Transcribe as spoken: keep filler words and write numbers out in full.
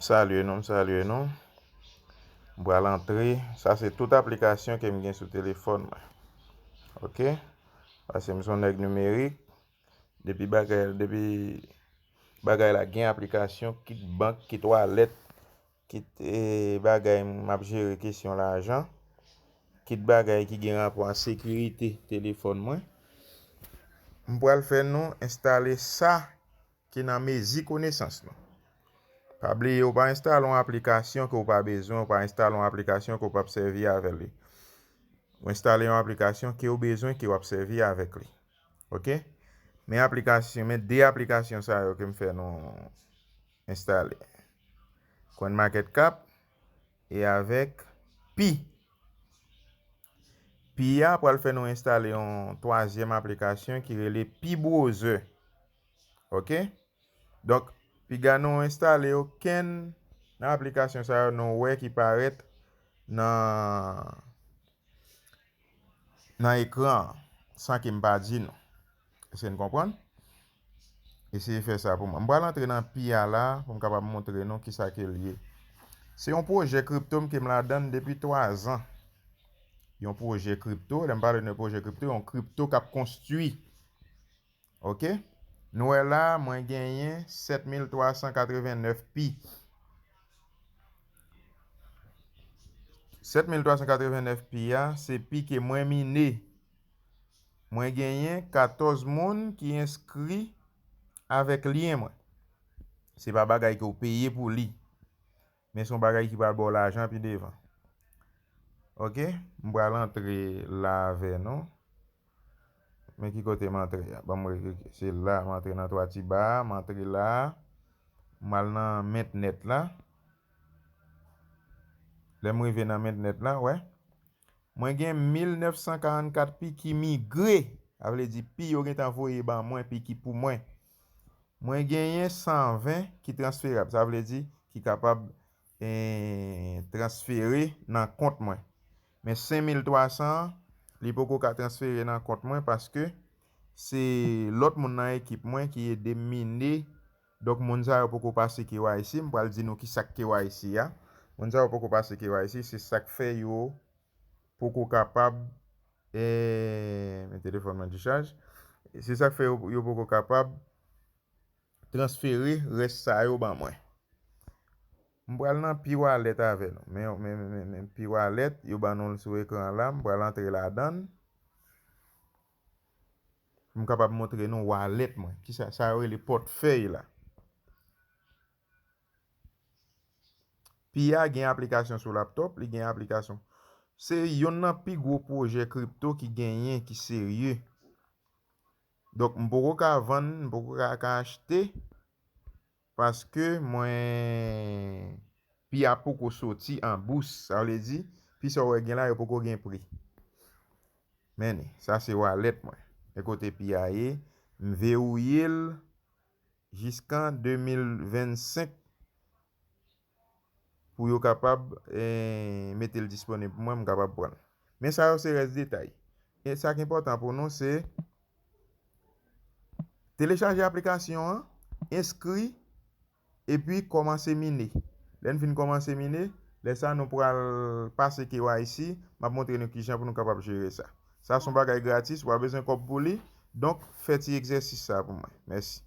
Salye nou, m salye nou. M pral antre. Sa se tout aplikasyon ke m gen sou telefòn mwen. Oke? Paske m se yon nèg nimerik. Depi bagay, depi bagay la gen aplikasyon, kit bank, kit walèt, kit, eh, bagay m ap jere kesyon lajan, kit bagay ki gen rapò a sekirite telefòn mwen. M pral fè nou enstale sa ki nan mezi konesans nou. Pa bliye, ou pa enstale yon aplikasyon ke w pa bezwen, ou pa enstale yon aplikasyon ke w p ap sèvi avè li. Ou enstale yon aplikasyon ke w bezwen, ke w ap sèvi avèk li. Oke? Men aplikasyon, men de aplikasyon sa yo ke m fè nou enstale. CoinMarketCap e avèk Pi. Pi a pral fè nou enstale yon twazyèm aplikasyon ki rele Pi Browser. Oke? Donk, piga nou enstale okenn nan aplikasyon sa yo nou wè ki parèt nan, nan ekran an, san ke m pa di nou. Èske n konprann? Eseye fè sa pou mwen. M pral antre nan Pi a la pou m kapab montre nou kisa ke l ye. Se yon pwojè kripto m ke m ladann depi twa zan. Yon pwojè kripto, lè m pale de pwojè kripto, yon kripto k ap konstwi. Oke? Nou wè la, mwen genyen sèt mil twa san katreven nèf Pi. Sèt mil twa san katreven nèf Pi a, se Pi ke mwen mine. Mwen genyen katòz moun ki enskri avèk lyen mwen. Se pa bagay ke w peye pou li. Men se yon bagay ki pral ba w lajan pi devan. Oke? M pral antre la avè nou. Men ki kote m antre a? Ban m re-, se la, m antre nan twa ti ba a, m antre la. M al nan Mainnet la. Lè m rive nan Mainnet la, wè. Mwen gen mil nèf san karannkat Pi ki migre. Sa vle di Pi yo gentan voye ban mwen, Pi ki pou mwen. Mwen genyen san ven ki transferab. Sa vle di ki kapab, eh, transfere nan kont mwen. Men senk mil twa san an, li poko ka transfere nan kont mwen paske se lòt moun nan ekip mwen ki ede m mine. Donk, moun sa yo poko pase K Y C. M pral di nou ki sa k K Y C a. Moun sa yo poko pase K Y C, se sa k fè yo poko kapab, eh, men telefòn mwen dichaj. Se sa k fè yo, yo poko kapab transfere rès sa yo ban mwen. M pral nan Pi Wallet avè nou. Men, men, men, men, men Pi Wallet, yo ban nou l sou ekran la. M pral antre ladan l. M kapab montre nou wallet mwen. Kisa sa yo rele pòtfèy la. Pi a gen aplikasyon sou laptop, li gen aplikasyon. Se yonn nan pi gwo pwojè kripto ki genyen, ki serye. Donk, m poko ka vann, m poko ka, ka achte, paske mwen, Pi a poko soti an bous. Sa vle di, Pi sa w wè gen la, yo poko gen pri. Men ni, sa se wallet mwen. E kote Pi a ye, m vewouye l jiskan de mil vennsenk pou yo kapab, eh, mete l disponib pou mwen, m kapab pran l. Men sa yo se rès detay. E sa k enpòtan pou nou, se telechaje aplikasyon an, enskri, epi kòmanse mine. Lè n fin kòmanse mine, lè sa nou pral pase K Y C, m ap montre nou kijan pou nou kapab jere sa. Sa se yon bagay gratis, ou pa bezwen kòb pou li. Donk, fè ti egzèsis sa pou mwen. Mèsi.